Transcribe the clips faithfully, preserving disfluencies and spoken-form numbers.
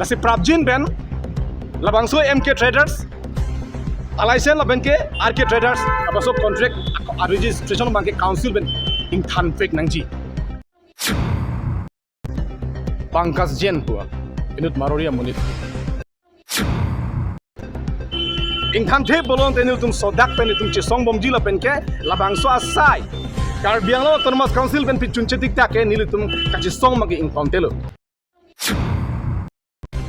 Si prapjin pen labangso M K Traders, alai sen lapen ke R K Traders, labangso contract a-registration abang ke council pen ingthanpek nangji. Pankaj Jain pu inut Marori amonit ingthanthe pulote nelitum sodak pen itum chesong bomji lapen ke labangso asai Karbi Anglong Autonomous Council pen pichun chetik tak ke nelitum kachesong abang ke ingtontelo.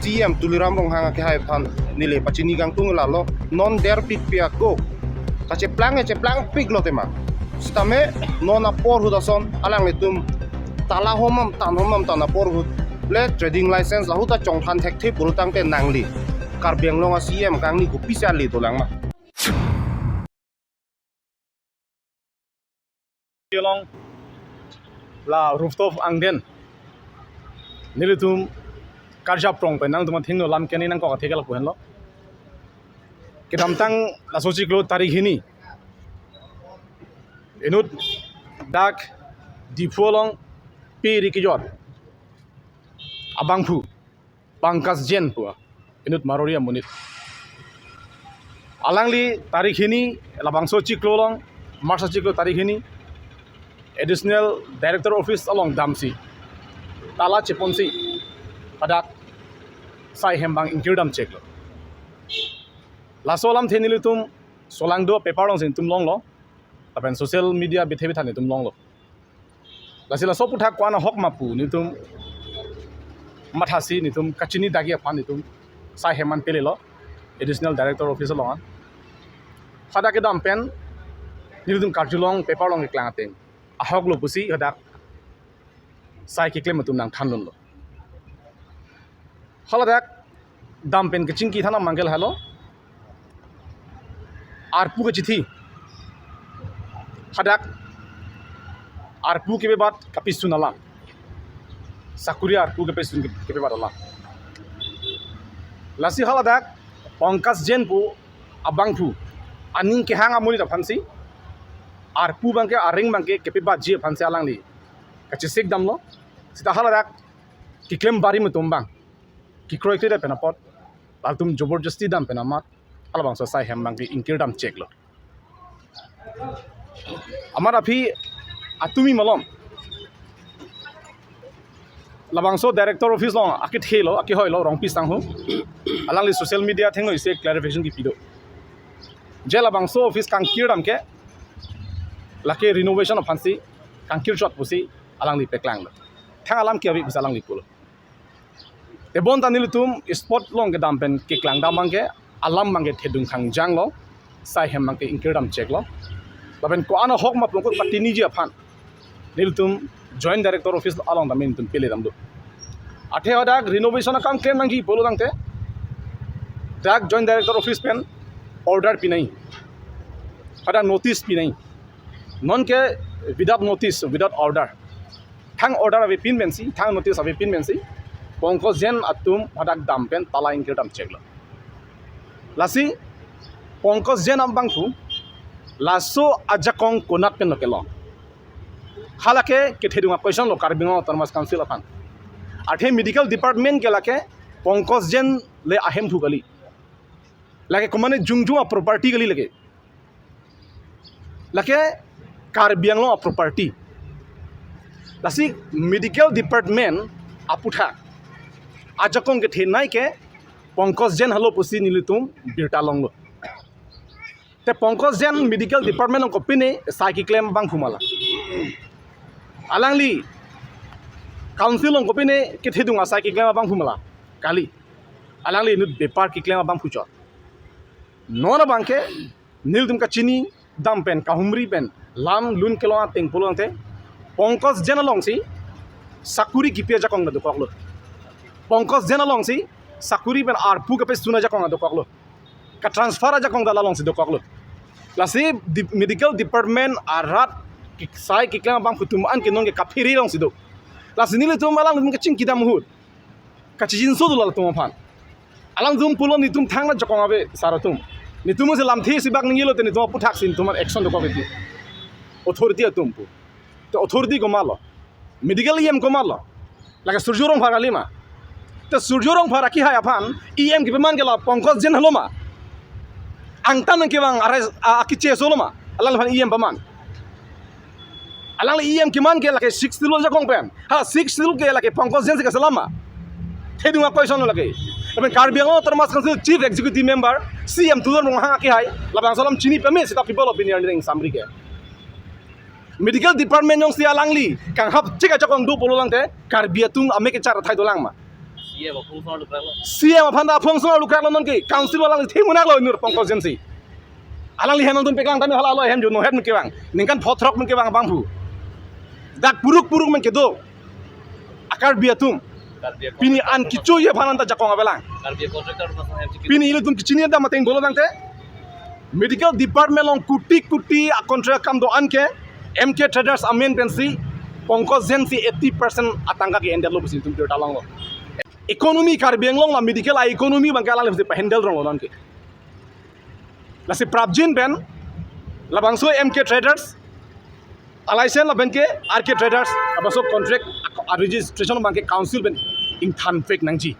C E M Tuliram Ronghang akehai aphan neli pachini kangtung lalo, non derpikpik ako kacheplang e cheplangpiklo tema. Sitame non apor ahut ason alanglitum tala homam tan homam tan apor ahut le trading license lahut ta chongthan thekthe pulo tangte nangli Karbi Anglong a-C E M kangni kopisi ale dolang ma? Along la rooftop angdeng nelitum karja prong pen nangtum athengno lam keni nangkok atheke lapu henlo. Kedamtang laso chiklo tarik hini inut dak Diphu along pe ri kejor abangphu Pankaj Jain pu inut Marori amonit. Alangli tarik hini labangso chiklo along, March chiklo tarik hini, Additional Director Office along damsi tala cheponsi hadak sai hem abang ingkirdam cheklo. Laso alamthe nelitum solangdo paper alongsi netum longlo, lapen social media bithe bitha netum longlo. Lasi laso aputhak ko-an ahok ma pu netum mathasi netum kachini dagi aphan netum sai hem an pelelo Additional Director Office along an. Hadak kedam pen nelitum karjulong paper along keklang ateng ahoklo pusi hadak sai keklem atum nangthandunlo. Haladak dam pen kachingki than abang ke lahelo. Arpu kachithi. Hadak arpu kebebat kapesun alam. Sakuri arpu kapesun kebebat alam. Lasi haladak Pankaj Jain pu abangphu aning kehang amonit aphansi arpu abang ke areng abang ke kebebatji aphansi alangli kachesik damlo. Seta haladak keklem barim atum abang kekroikre pen apot latum joborjosti dam pen amat halabangso sai hem abang ke ingkirdam cheklo. Amat aphi atumi malom labangso Director Office along akethelo akehoilo Rongpi sangho, alangli social media athengno isi clarification kipi do. Je labangso office kangkirdam ke lake renovation aphansi kangkir chot pusi alangli peklanglo. Thang alam ke ave pusi alangli pulo. Tebon ta nelitum spot along kedam pen keklang dam abang ke alam abang ke thedung khangjanglo, sai hem abang ke ingkirdam cheklo. Lapen ko-an ahok ma pu nangkok patiniji aphan nelitum Joint Director Office along dam nelitum pele damlo. Athe hadak renovation akam klem nangji pulo tangte dak Joint Director Office pen order pinai, hadak notice pinai. Non ke without notice, without order, thang order avepin pensi, thang notice avepin pensi Pankaj Jain atum hadak dam pen tala ingkirdam cheklo. Lasi Pankaj Jain abangphu laso ajakong konat penlo kelong? Halake kethedung a-question lo Karbi Anglong Autonomous Council aphan. Athe Medical Department ke lake Pankaj Jain le ahemphu kali. Lake komatne jongjung a-property kali lake. Lake Karbi Anglong a-property. Lasi Medical Department aputhak ajakong kethenei ke Pankaj Jain helo pusi nelitum birta longlo. Te Pankaj Jain Medical Department along kopine sai keklem abangphu ma la? Alangli Council along kopine kethedung asai keklem abangphu ma la? Kali. Alangli inut bepar keklem abangphu chot. Non abang ke nelitum kachini dam pen kahumri pen lam lun kelong ateng pulo tangte Pankaj Jain alongsi sakuri kipi ajakong ta dokoklo. Pankaj Jain alongsi sakuri pen arpu kapesun ajakong ta dokoklo. Ka-transfer ajakong ta la alongsi dokoklo. Lasi di-, Medical Department arat ki-, sai keklem abangphu atum an ke non ke kaphere alongsi do. Lasi nelitum alangtum kachingki dam ahut kachijinso do latum aphan. Alangtum pulo netum thang ajakong ave sar atum. Netum si lamthe isi bak ningjelo te netum aputhak si netum action dokok iti. Authority atum pu. Te authority komatlo? Medical E M komatlo? Lake Surjya Rongphar kali ma? Te Surjya Rongphar akehai aphan E M kepaman ke la Pankaj Jain helo ma? Angtan nangkevang arai a-, akeche aso lo ma? Alangliphan E M paman. Alangli E M keman ke lake Sixth Schedule ajakong pen. Ha, Sixth Schedule ke lake Pankaj Jain si kaselam ma? Thedung a-question lo lake. Lapen Karbi Anglong Autonomous Council Chief Executive Member, C M Tuliram Ronghang akehai, labangso alam chini pame seta people opinion ring samri ke. Medical department jongsi alangli kanghap chek ajakong do pulo tangte, Karbi atum amek kechar athai dolang ma? C M aphong song lukraklo. C M aphan ta aphong song lukraklo non ke, council alangli themu naklo inut Pankaj Jain si. Alangli hem nangtum peklang tame hala alo hem jo no het nangkevang. Ningkan photrok nangkevang abang phu. Dak puruk puruk men kedo. A-Karbi atum. Karbi atum. Pini an kecho ye aphan anta jakong avelang. Karbi contractor mas hem chiki. Pini ilitum kechini anta mateng dolo tangte. Medical department along kuti kuti a-contract akam do-an ke M K Traders amen pensi Pankaj Jain si eighty percent atangka ke-endetlo pusi itum pirta longlo. Economy Karbi Anglong la medical a-economy abang ke alangli si pa-handle ronglo non ke. Lasi prapjin pen labangso M K Traders a-license lapen ke R K Traders labangso contract a-, a-registration abang ke council pen ingthanpek nangji.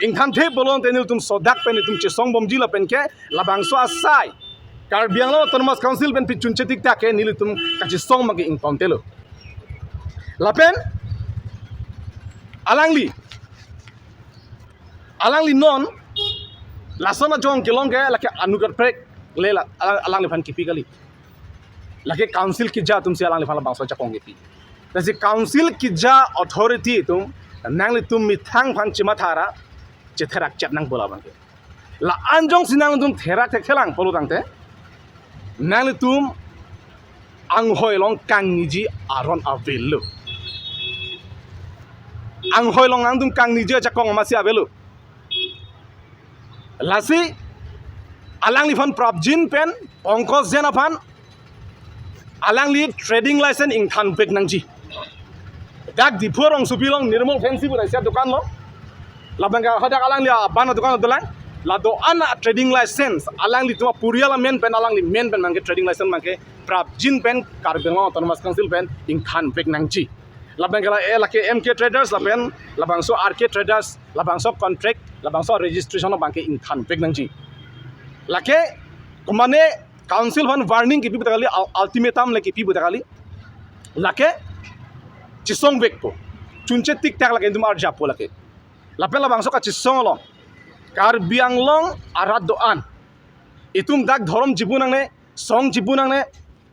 Ingthanthe pulo tangte nelitum sodak pen itum chesong bomji lapen ke labangso asai Karbi Anglong Autonomous Council pen pichun chetik ta ke nelitum kachesong abang ke ingtontelo. Lapen alangli, alangli non lason ajakong kelong ke lake anu kaprek le la, alang, alangliphan kipi kali. Lake council keja atumsi alangliphan labangso ajakong kipi. Lasi council keja authority atum nanglitum methang aphan chematha ra chetherak chet nangpo labang ke. La-an jongsi nanglitum therak thekthelang pulo tangte, nanglitum anghoi along kangniji aron avelo. Anghoi along nangtum kangniji ajakong amatsi avelo. Lasi alangliphan prapjin pen Pankaj Jain aphan alangli trading license ingthanpek nangji. Dak Diphu rongsopi along Nirmal Fancy pu raisa dukan lo. Labang ke hadak alangli aban adukan dolang. La do-an a-trading license alanglitum apurial amen pen alangli men pen abang ke trading license abang ke prapjin pen Karbi Anglong Autonomous Council pen ingthanpek nangji. Labang ke la, eh, lake M K Traders lapen labangso R K Traders labangso contract labangso registration abang ke ingthanpek nangji. Lake komane council aphan warning kipi puta kali, ul-, ultimatum le kipi puta kali. Lake chesongvekpo. Chunche tiktak lake itum arjappo lake. Lapen labangso kachesong along Karbi Anglong arat do-an. Itum dak dhorom chibu nangne, song chibu nangne,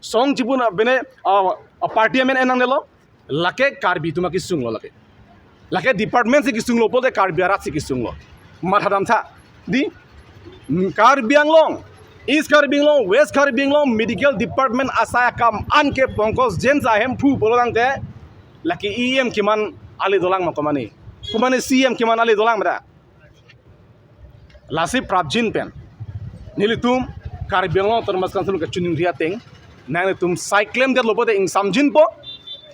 song chibu na bene, ah, ah, party amen en nangnelo. Lake Karbi atum akesung lo lake. Lake department si kesung lo pulote Karbi arat si kesung lo. Mathadamtha. Di, mm, Karbi Anglong, East Karbi Anglong, West Karbi Anglong, medical department asai akam an ke Pankaj Jain si ahemphu pulo tangte, lake E M keman ale dolang ma komane. Komane C M keman ale dolang ma da. Lasi prapjin pen nelitum Karbi Anglong Autonomous Council kachiningri ateng, nanglitum sai klemdetlo pulote ingsamjinpo.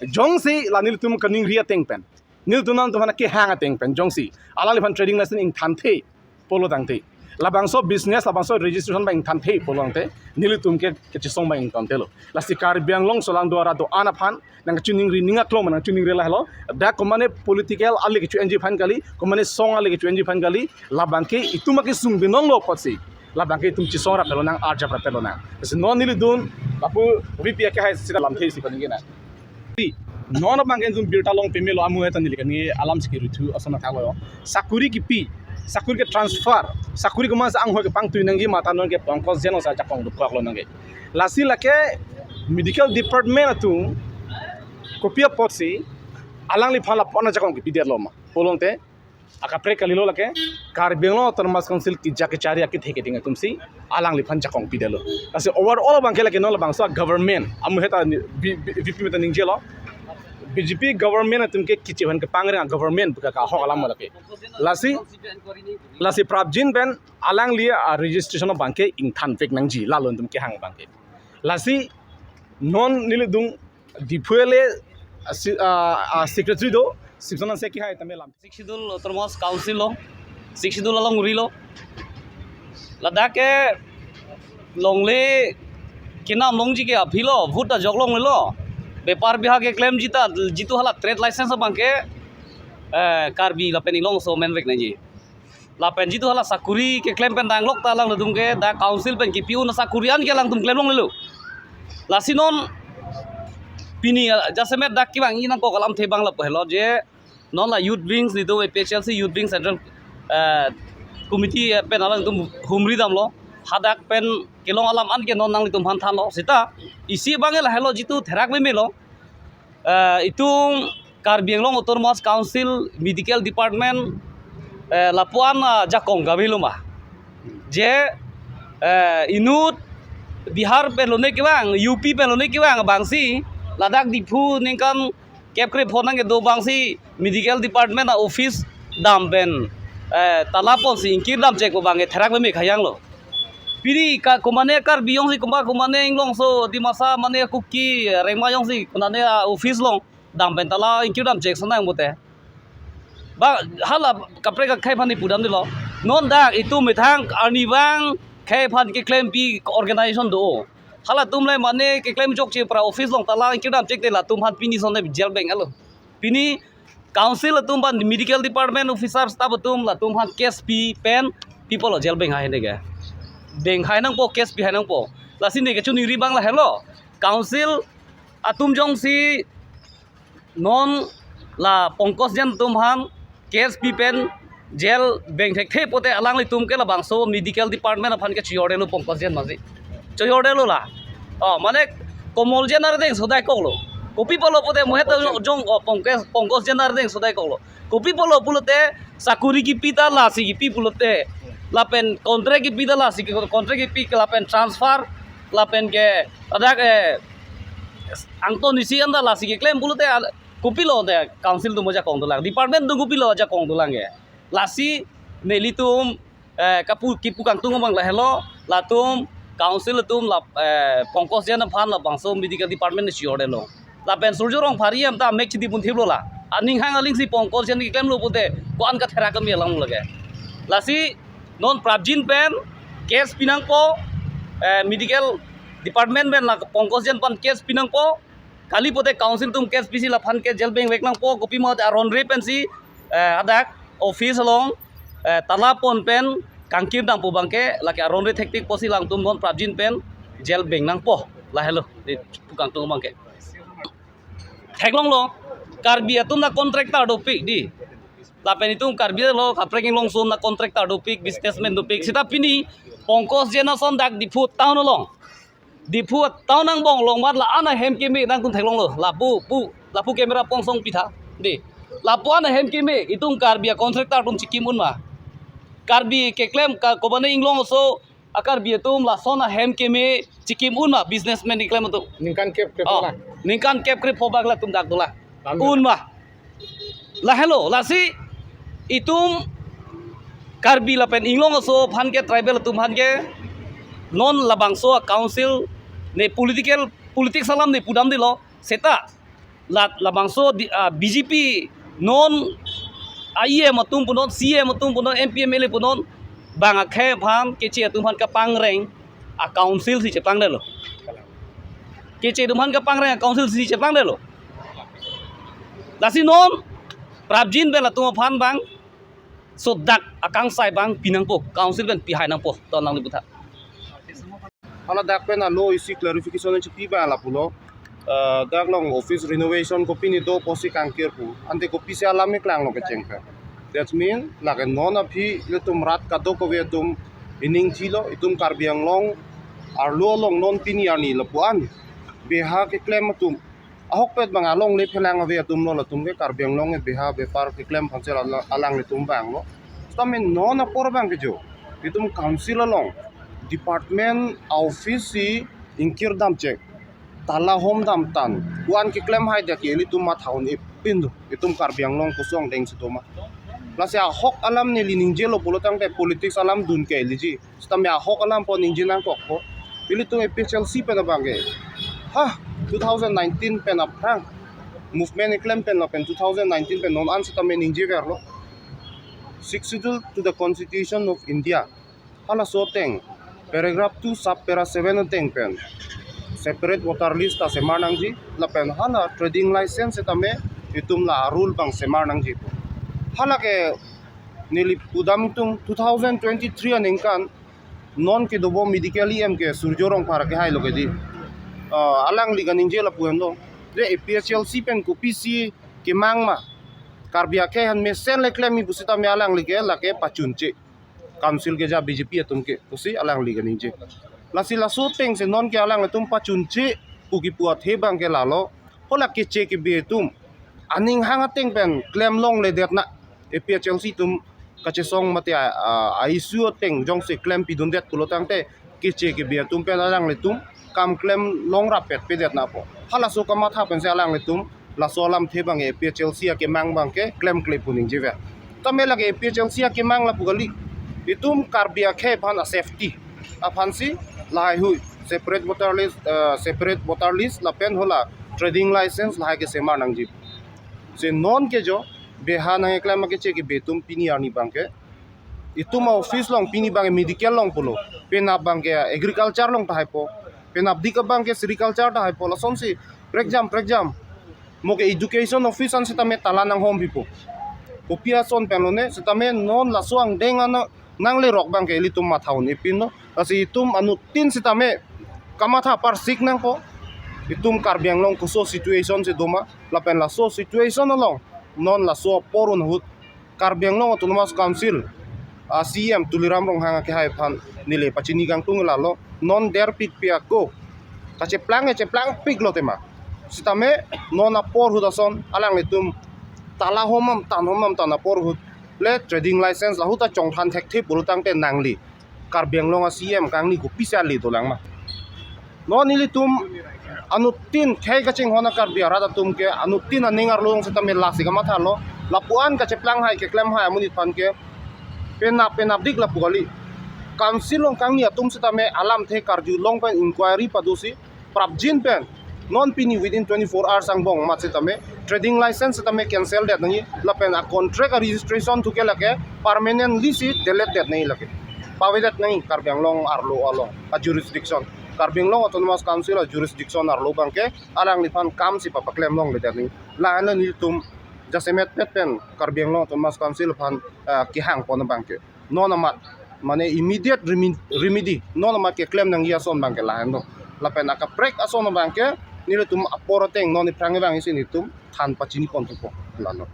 Jongsi la nelitum kaningri ateng pen, nelitum nangtum aphan kehang ateng pen jongsi alangliphan trading license ingthanthe pulo tangte, labangso business labangso registration abang ingthanthe pulo tangte, nelitum ke kachesong abang ingtontelo. Lasi Karbi Anglong aso alang do arat do-an aphan nangchiningri ning aklong ma nangchiningri lahelo. Dak komane political ale kecho-enji aphan kali, komane song ale kecho-enji aphan kali, labang ke itum akesung binong lo apotsi labang ke itum chesong rapet lonang, arjap rapet lonang. Lasi non neli dun lapu V P akehai sita lamthe si kaningje nang. Di, non abang ke itum birta long pemelo, amu eta neli kaningje alam si kirithu ason athak lo. Sakuri kipi, sakuri ke-transfer, sakuri komatsi anghoi kepangtui nangji mate non ke Pankaj Jain si ajakong dukok lo nangke. Lasi lake medical department atum kopi apotsi alangliphan lapu-an ajakong kipidetlo ma pulo tangte, akaprek kalilo lake Karbi Anglong Autonomous Council keja kechari akethe keding atumsi alangliphan jakong pidetlo. Lasi overall abang ke lake non labangso government, amu eta ni-, B-, B-, V P meta ningjelo. B J P government atum ke keche aphan kepangreng government pu ke ahok alam lake. Lasi, lasi prapjin pen alangli a-registration abang ke ingthanpek nangji, lalo itum kehang abang ke. Lasi non neli dun Diphu ale, ah, si-, ah, ah, secretary do, Sibson Hanse akehai tame lam. Sixth Schedule Autonomous Council lo, Sixth Schedule along rilo. Ladak ke longle kenam longji ke aphi lo, vote ta jok longlelo. Bepar bihak keklemji ta, jitu hala trade license abang ke, eh, Karbi lapen Inglong aso amen vek nangji. Lapen jitu hala sakuri keklem pen danglok ta alanglitum ke dak council pen kipi un asakuri an ke alangtum klem longlelo. Lasi non pini, eh, jasemet dak kevang-i nangkok alamthe abang lapu helo je non la youth wings nelitum A P H L C youth wing central, eh, committee, eh, pen alangtum humri damlo. Hadak pen kelong alam an ke non nanglitum aphan thanlo. Seta isi abang ke lahelo jitu therak memelo. Eh, itum Karbi Anglong Autonomous Council Medical Department, eh, lapu-an, ah, ajakong kavelo ma. Je, eh, inut Bihar pen lone kevang, U P pen lone kevang abangsi, ladak Diphu ningkan kep kre phonang kedo abangsi medical department a-office dam pen, eh, tala ponsi ingkir dam chek abang ke therak meme khayang lo. Pini ka kumane Karbi jongsi kumba kumane Inglong aso Dimasa mane Kuki Rengma jongsi kumane a-office along dam pen tala ingkir dam chek sonang bote. Ba hala kaprek akhei aphan ipu damdelo. Non dak itum methang arnivang khei aphan keklempi organization do. Halatum le mane keklem chokche pra office along tala ingkir dam chek te latum aphan pini sonne jail beng-alo. Pini council atum aphan medical department officer staff atum latum aphan case pi pen people lo jail beng hai ne ke. Beng hai nangpo case pi hai nangpo. Lasi ne kechoningri abang lahelo. Council atum jongsi non la Pankaj Jain atum aphan case pi pen jail beng thekthe pote alanglitum ke labangso medical department aphan ke chiyordelo Pankaj Jain masi. Chiyordelo la. Oh, mane Komol Jain ardeng sodai koklo. Kopi pulo pote mohet jong, oh, Pankaj, Pankaj Jain ardeng sodai koklo. Kopi pulo pulote sakuri kipi ta lasi kipi pulote. Lapen contract kipi ta lasi ki contract kipi lapen transfer lapen ke adak, eh, angton isi anda lasi keklem pulote al-, kopilo te council atum ajakong dolang, department atum kopilo ajakong dolang ke. Lasi nelitum, eh, kapu kipu kangtung abang lahelo, latum council atum la, eh, Pankaj Jain aphan labangso medical department chiyordelo. Lapen Surjya Rongphar E M ta mek chidi pun thiplo la. Aning hang alingsi Pankaj Jain keklemlo pote ko-an katherak kami alam lage. Lasi non prapjin pen case pinangpo, eh, medical department pen la Pankaj Jain aphan case pinangpo. Kali pote council atum case pisi laphan ke jail beng vek nangpo, kopi mate aron re pensi, eh, adak office along, eh, tala pon pen kangkir dampo abang ke, lake aron re thektik pusi alangtum non prapjin pen jail beng nangpo. Lahelo, dipu kangtung abang ke. Theklonglo, Karbi atum na contractor dopik di. Lapen itum Karbi lo, kaprek Inglong aso na contractor dopik, businessman dopik. Seta pini, Pankaj Jain ason dak Diphu town along. Diphu town angbong along mat la-an ahem keme nangtum theklonglo. Lapu, pu, lapu camera pongsong pitha. Di. Lapu-an ahem keme, itum Karbi a-contractor atum chikim un ma. Karbi keklem ka kobane Inglong aso, a-Karbi atum lason ahem keme chikim un ma businessman keklem atum. Ningkan kep kre Oh, phola. Ningkan kep kre pho bak latum dak dolang. Tanggal. Un ma. Lahelo, lasi itum Karbi lapen Inglong aso aphan ke tribal atum aphan ke non labangso a-council ne political, politics alam ne pu damdelo, seta la, labangso di, ah, B J P non a-E M atum punon, C E M atum punon, M P, M L A punon, bang akhei aphan, keche atum aphan kapangreng a-council si cheplangdelo. Keche atum aphan kapangreng a-council si cheplangdelo. Lasi non prapjin pen latum aphan bang sodak akangsai bang pinangpo, council pen pihai nangpo, ton nangli butha. Hala dak pen alo isi clarification chipi ba lapulo. Eh, dak along office renovation kopine do pusi kangkir pu. Ante kopisi alam keklanglo kecheng pen. That mean, lake non aphi ilitum rat kadokave atum ining thilo, itum Karbi Anglong arlo along non pini arni lapu-an beha keklem atum. Ahokpet bang alongle phelang ave atum lo, latum ke Karbi Anglong ke beha bepar keklem aphansi ala-, alanglitum vanglo. Seta me non apor abang ke jo. Itum council along department office si ingkir dam chek. Tala hom dam tan. Ko-an keklem hai dia ke ilitum matha un-e pin do. Itum Karbi Anglong kosong deng si do ma. Lasi ahok alam neli ningjelo pulo tangte politics alam dun ke liji. Seta me ahok alam pu ningje nangkokpo. Ilitum A P H L C pen abang ke. Ha, two thousand nineteen pen aphrang. Movement keklem pen lapen two thousand nineteen pen non an seta me ningjeverlo. Sixth Schedule to the Constitution of India. Halaso ateng. Paragraph two sub para seven ateng pen. Separate voter list ta semar nangji. Lapen hala trading license seta me itum la rule abang semar nangji. Halake neli pudam tung two thousand twenty-three aningkan non kedo bom medical E M ke Surjo Rongphar ke hai lo ke di. Ah, alangli kaningje lapu henlo. Re A P H L C pen kopisi kemang ma. Karbi akhei aphan mesen le klemji pusitame alangli ke lake pachunche. Council keja B J P atum ke pusi alangli kaningje. Lasi laso ateng si non ke alanglitum pachunche pu kipu athe abang ke lalo. Hala keche kebe atum aning hang ateng pen klem longledet na, A P H L C atum kachesong mate a, a, a issue ateng jongsi klem pidundet pulo tangte keche kebe atum pen alanglitum kam klem long rapet pedet na po. Halaso kamatha pensi alanglitum laso alamthe abang A P H L C akemang abang ke klemkle pu ningje ve. Tame lake A P H L C akemang lapu kali. Itum Karbi akhei aphan a safety aphansi lahai hui separate voter list, eh, separate voter list lapen hala trading license lahai kesemar nangji. Si non ke jo beha nangkeklem keche kebe atum pini arni abang ke itum a-office along pini abang ke medical along pulo, penap abang ke agriculture along tahai po, penapdik abang ke sericulture tahai po, lasonsi prekjam prekjam mo ke education office an sitame tala nanghom pipo. Kopi ason pen lone sitame non laso angdeng an nanglerok abang ke ilitum matha un-e pinlo. Lasi itum anuttin sitame kamatha parsik nangpo. Itum Karbi Anglong koso situation si doma lapen laso situation along non laso apor un ahut Karbi Anglong Autonomous Council a C E M Tuliram Ronghang akehai aphan neli pachini kangtung lalo, non derpik pi ako kacheplang e cheplangpik lo tema. Sitame non apor ahut ason alanglitum tala homam tan homam tan apor ahut le trading license lahut ta chongthan thekthe pulo tangte nangli Karbi Anglong a C E M kangni kopisi ale dolang ma. Non ilitum anuttin khei kachinghon a Karbi arat atum ke anuttin aning arlo along sitame lasi kamatha lo. Lapu-an kacheplang hai keklem hai amonit aphan ke penap penapdik lapu kali. Council along kangni atum sitame alamthe karjulong pen inquiry padosi prapjin pen non pini within twenty-four hours angbong amat sitame trading license sitame cancel det nangji lapen a contract a registration thu ke lake permanently si delete det nangji lake. Pavedet nangji Karbi Anglong arlo along a jurisdiction. Karbi Anglong Autonomous Council a jurisdiction arlo abang ke alangliphan kam si papaklem longledet nangji. Lahenlo nelitum jasemet pet pen Karbi Anglong Autonomous Council aphan, ah, kehang pon abang ke non amat mane immediate remi-, remedy non amat keklem nangji ason abang ke lahenlo. Lapen akaprek ason abang ke nelitum apor ateng non iphrang abang isi nelitum than pachini pon thupo lalo.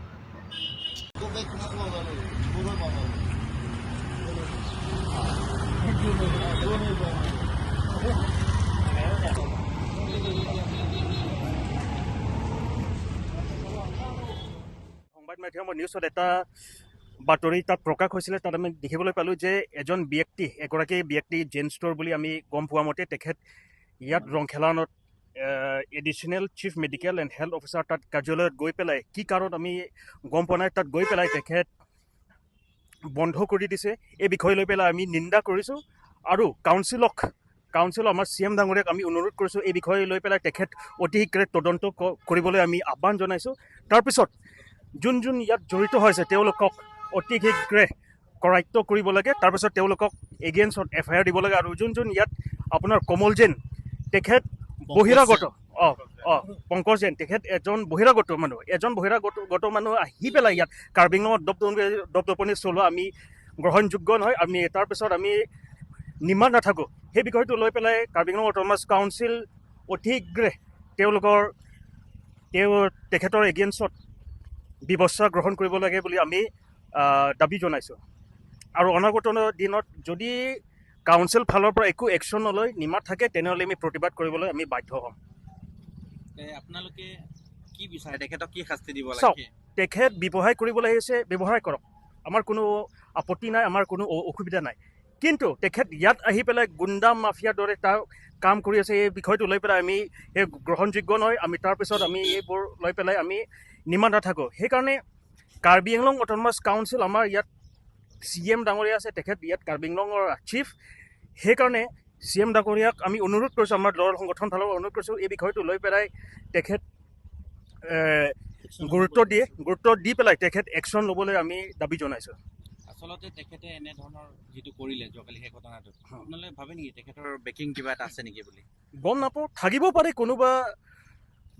সংবাদ মাধ্যমৰ নিউজত এটা বাতৰি তাত প্ৰকাশ হৈছিলে। তাত আমি দেখিবলৈ পালোঁ যে এজন ব্যক্তি, এগৰাকী ব্যক্তি জেন ষ্ট'ৰ বুলি আমি গম পোৱা মতে তেখেত ইয়াত ৰংখেলানত additional chief medical and health officer তাত কাৰ্যালয়ত গৈ পেলাই, কি কাৰণ আমি গম পোৱা নাই, তাত গৈ পেলাই তেখেত বন্ধ কৰি দিছে। এই বিষয় লৈ পেলাই আমি নিন্দা কৰিছোঁ আৰু কাউন্সিলক, কাউন্সিলৰ আমাৰ চি এম ডাঙৰীয়াক আমি অনুৰোধ কৰিছোঁ, এই বিষয় লৈ পেলাই তেখেত অতি শীঘ্ৰে তদন্ত ক-, কৰিবলৈ আমি আহ্বান জনাইছোঁ। তাৰপিছত যোন যোন ইয়াত জড়িত হৈছে তেওঁলোকক অতি শীঘ্ৰে কৰায়ত্ব কৰিব লাগে। তাৰপিছত তেওঁলোকক এগেইনষ্টত এফ আই আৰ দিব লাগে। আৰু যোন যোন ইয়াত আপোনাৰ কমল জেন, তেখেত বহিৰাগত, অ, অ, পংকজ জেন, তেখেত এজন বহিৰাগত মানুহ, এজন বহিৰাগত, গত মানুহ আহি পেলাই ইয়াত কাৰ্বি আংলঙত দপ-, দপদপনি চলোৱা আমি গ্ৰহণযোগ্য নহয়। আমি তাৰপিছত আমি নিমাত নাথাকোঁ। সেই বিষয়টো লৈ পেলাই কাৰ্বি আংলং অট'নমাছ কাউন্সিল অতি শীঘ্ৰে তেওঁলোকৰ, তেওঁ, তেখেতৰ এগেইনষ্টত ব্যৱস্থা গ্ৰহণ কৰিব লাগে বুলি আমি, আহ, দাবী জনাইছোঁ। আৰু অনাগত দিনত যদি কাউন্সিল ফালৰ পৰা একো একশ্যন নলয়, নিমাত থাকে, তেনেহ'লে আমি প্ৰতিবাদ কৰিবলৈ আমি বাধ্য হ'ম। তে আপোনালোকে কি বিচাৰে? তেখেতক কি শাস্তি দিব লাগে? চাওক, তেখেত ব্যৱসায় কৰিবলৈ আহিছে, ব্যৱসায় কৰক, আমাৰ কোনো আপত্তি নাই, আমাৰ কোনো অ-, অসুবিধা নাই। কিন্তু তেখেত ইয়াত আহি পেলাই গুণ্ডা মাফিয়াৰ দৰে তাৰ কাম কৰি আছে, এই বিষয়টো লৈ পেলাই আমি এই গ্ৰহণযোগ্য নহয়। আমি তাৰপিছত আমি এইবোৰ লৈ পেলাই আমি নিমাত নাথাকোঁ। সেইকাৰণে কাৰ্বি আংলং অট'নমাছ কাউন্সিল আমাৰ ইয়াত চি এম ডাঙৰীয়া আছে, তেখেত ইয়াত কাৰ্বি আংলঙৰ চিফ। সেইকাৰণে চি এম ডাঙৰীয়াক আমি অনুৰোধ কৰিছোঁ, আমাৰ দলৰ সংগঠন ফালৰ পৰা অনুৰোধ কৰিছোঁ, এই বিষয়টো লৈ পেলাই তেখেত, এ, গুৰুত্ব দিয়ে, গুৰুত্ব দি পেলাই তেখেত একশ্যন ল'বলৈ আমি দাবী জনাইছোঁ। আচলতে তেখেতে এনেধৰণৰ যিটো কৰিলে যোৱাকালি সেই ঘটনাটো, আপোনালোকে ভাবে নেকি তেখেতৰ বেকিং কিবা এটা আছে নেকি বুলি? গম নাপাওঁ, থাকিব পাৰে কোনোবা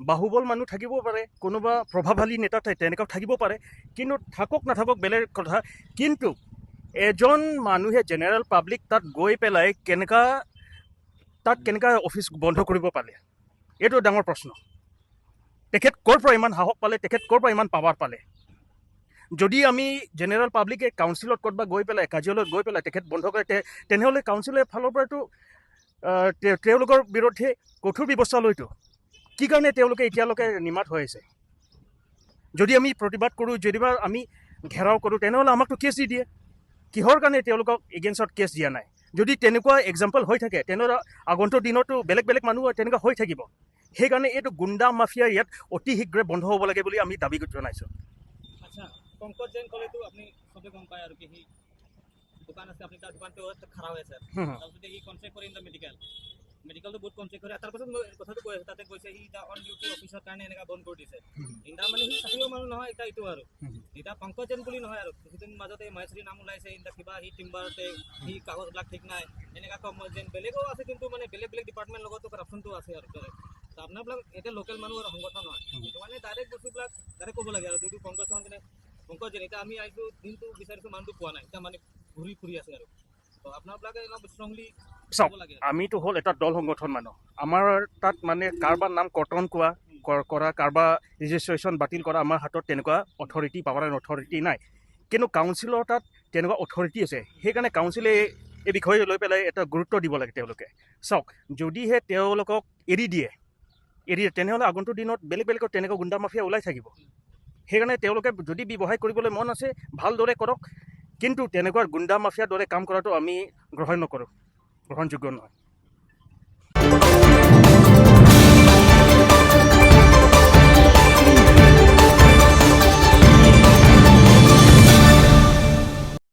বাহুবল মানুহ থাকিব পাৰে, কোনোবা প্ৰভাৱশালী নেতা থা- তেনেকুৱা থাকিব পাৰে, কিন্তু থাকক নাথাকক বেলেগ কথা। কিন্তু এজন মানুহে, জেনেৰেল পাব্লিক তাত গৈ পেলাই কেনেকা, তাত কেনেকা অফিচ বন্ধ কৰিব পালে, এইটো ডাঙৰ প্ৰশ্ন। তেখেত ক'ৰ পৰা ইমান সাহস পালে, তেখেত ক'ৰ পৰা ইমান পাৱাৰ পালে? যদি আমি জেনেৰেল পাব্লিকে কাউন্সিলত ক'তবা গৈ পেলাই, কাৰ্যালয়ত গৈ পেলাই তেখেত বন্ধ কৰে, তে- তেনেহ'লে কাউন্সিলৰ ফালৰ পৰাতো, আহ, তে- তেওঁলোকৰ বিৰুদ্ধে কঠোৰ ব্যৱস্থা লয়তো। কি কাৰণে তেওঁলোকে এতিয়ালৈকে নিমাত হৈ আছে? যদি আমি প্ৰতিবাদ কৰোঁ, যদিবা আমি ঘেৰাও কৰোঁ, তেনেহ'লে আমাকতো কেছ দি দিয়ে। কিহৰ কাৰণে তেওঁলোকক এগেইনষ্টত কেছ দিয়া নাই? যদি তেনেকুৱা এক্সাম্পল হৈ থাকে, তেনেহ'লে আগন্তুক দিনতো বেলেগ বেলেগ মানুহ তেনেকুৱা হৈ থাকিব। সেইকাৰণে এইটো গুণ্ডা মাফিয়া ইয়াত অতি শীঘ্ৰে বন্ধ হ'ব লাগে বুলি আমি দাবী জনাইছোঁ। আচ্ছা, পংকজ জৈন ক'লেতো আপুনি চবে গম পায় আৰু কি, সি দোকান আছে, আপুনি তাৰ দোকানটো খাৰা হৈ আছে। হুম। তাৰপিছতে সি কণ্ট্ৰেক্ট কৰে ইন দ্য মেডিকেল, মেডিকেলটো বহুত কণ্ট্ৰেক্ট কৰে। তাৰপাছত মই কথাটো কৈ আছোঁ, তাতে কৈছে সি দ্য অন ডিউটি অফিচৰ কাৰণে এনেকা বন্ধ কৰি দিছে। হুম। ইন দ্য মানে সি চাকৰি মানুহ নহয়, এটা এইটো আৰু হুম। এতিয়া পংকজ জৈন বুলি নহয় আৰু। কিছুদিন মাজতে মাহেশ্বৰী নাম ওলাইছে, ইন দ্য কিবা সি টিম্বাৰতে, সি কাগজবিলাক ঠিক নাই, এনেকা কম যেন বেলেগো আছে, কিন্তু মানে বেলেগ বেলেগ ডিপাৰ্টমেণ্ট লগতো কৰাপশ্যনটো আছে আৰু। তো আপোনাৰবিলাক এতিয়া লোকেল মানুহ আৰু সংগঠন হয়, হুম। সেইটো কাৰণে ডাইৰেক্ট বস্তুবিলাক ডাইৰেক্ট ক'ব লাগে আৰু। যদি পংকজ জৈন, পংকজ জৈন, এতিয়া আমি আহিছোঁ, দিনটো বিচাৰিছোঁ, মানুহটো পোৱা নাই, এতিয়া মানে ঘূৰি ফুৰি আছে আৰু। তো আপোনাৰবিলাকে অলপ ষ্ট্ৰংলি চাওক, ক'ব লাগে। আমিতো হ'ল এটা দল সংগঠন মানুহ। আমাৰ তাত মানে কাৰোবাৰ নাম কৰ্তন কোৱা, কৰ- কৰা, কাৰোবাৰ ৰেজিষ্ট্ৰেশ্যন বাতিল কৰা আমাৰ হাতত তেনেকুৱা অথৰিটি, পাৱাৰ এণ্ড অথৰিটি নাই। কিন্তু কাউন্সিলৰ তাত তেনেকুৱা অথৰিটি আছে। সেইকাৰণে কাউন্সিলে এই বিষয়ে লৈ পেলাই এটা গুৰুত্ব দিব লাগে তেওঁলোকে। চাওক, যদিহে তেওঁলোকক এৰি দিয়ে, এৰি দিয়ে, তেনেহ'লে আগন্তুক দিনত বেলেগ বেলেগত তেনেকুৱা গুণ্ডা মাফিয়া ওলাই থাকিব। সেইকাৰণে তেওঁলোকে যদি ব্যৱসায় কৰিবলৈ মন আছে, ভালদৰে কৰক, কিন্তু তেনেকুৱা গুণ্ডা মাফিয়াৰ দৰে কাম কৰাটো আমি গ্ৰহণ নকৰোঁ, গ্ৰহণযোগ্য নহয়।